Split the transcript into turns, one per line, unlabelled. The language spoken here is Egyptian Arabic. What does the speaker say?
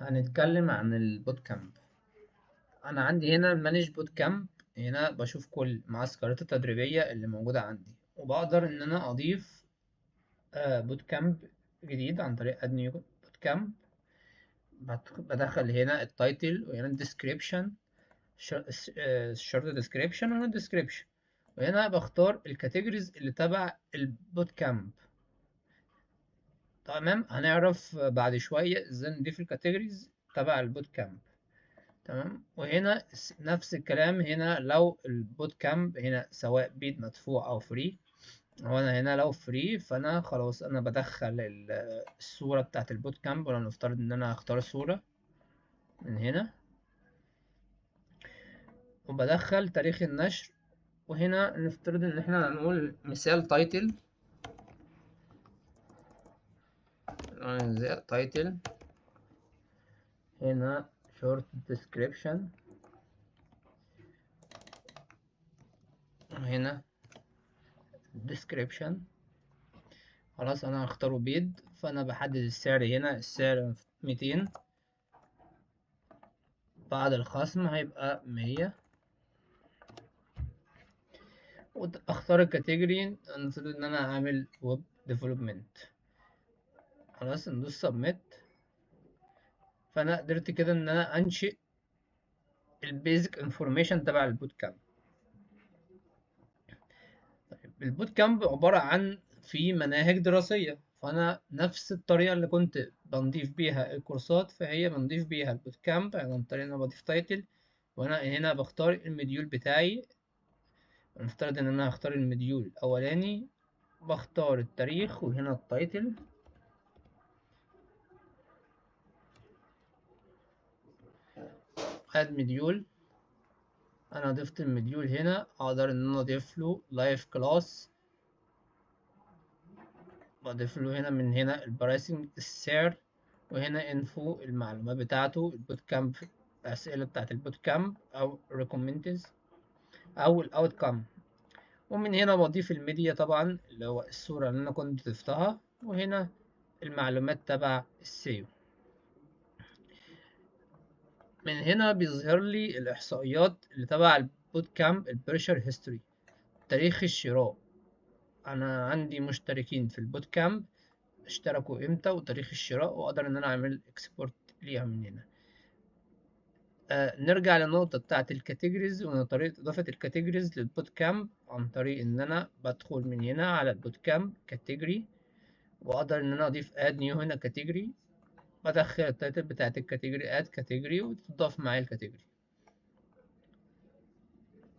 هنتكلم عن ال bootcamp. انا عندي هنا ال manage bootcamp، هنا بشوف كل المعسكرات التدريبية اللي موجودة عندي، وبقدر ان انا اضيف bootcamp جديد عن طريق add new bootcamp. بدخل هنا ال title وهنا ال description، short description وهنا ال description، وهنا بختار ال categories اللي تبع ال bootcamp. تمام، هنعرف بعد شوية ازاي نضيف ال categories تبع ال bootcamp. تمام، وهنا نفس الكلام هنا لو ال bootcamp هنا سواء paid مدفوع او free. هو انا هنا لو free فانا خلاص انا بدخل الصورة بتاعت ال bootcamp، ولا نفترض ان انا هختار صورة من هنا، وبدخل تاريخ النشر. وهنا نفترض ان احنا هنقول مثال title، title هنا short description، هنا description. خلاص انا هختاره paid، فانا بحدد السعر هنا، السعر 200، بعد الخصم هيبقى 100. واختار ال category، نفترض ان انا هعمل web development. خلاص ندوس submit. فانا قدرت كده ان انا انشئ ال basic information تبع ال bootcamp. طيب ال bootcamp عبارة عن في مناهج دراسية، فانا نفس الطريقة اللي كنت بنضيف بيها الكورسات فهي بنضيف بيها ال bootcamp، يعني عن طريق ان انا بضيف title، وانا هنا بختار ال module بتاعي. نفترض ان انا هختار ال module الاولاني، بختار التاريخ وهنا ال title، add module. انا ضفت ال module هنا، اقدر ان انا اضيف له live class، بضيف له هنا من هنا ال pricing السعر، وهنا info المعلومات بتاعته، ال bootcamp الاسئله بتاعت ال bootcamp او recommends او ال outcome. ومن هنا بضيف الميديا طبعا اللي هو الصوره اللي انا كنت ضفتها، وهنا المعلومات تبع ال SEO. من هنا بيظهر لي الاحصائيات اللي تبع ال bootcamp، ال purchase history، تاريخ الشراء، انا عندي مشتركين في ال bootcamp اشتركوا امتى وتاريخ الشراء، واقدر ان انا اعمل export ليها من هنا. نرجع للنقطة بتاعة ال categories وطريقة إضافة ال categories لل bootcamp عن طريق إن أنا بدخل من هنا على ال bootcamp category، وأقدر إن أنا أضيف add new هنا category، بدخل ال title بتاعة ال category add category وتضاف معايا ال category.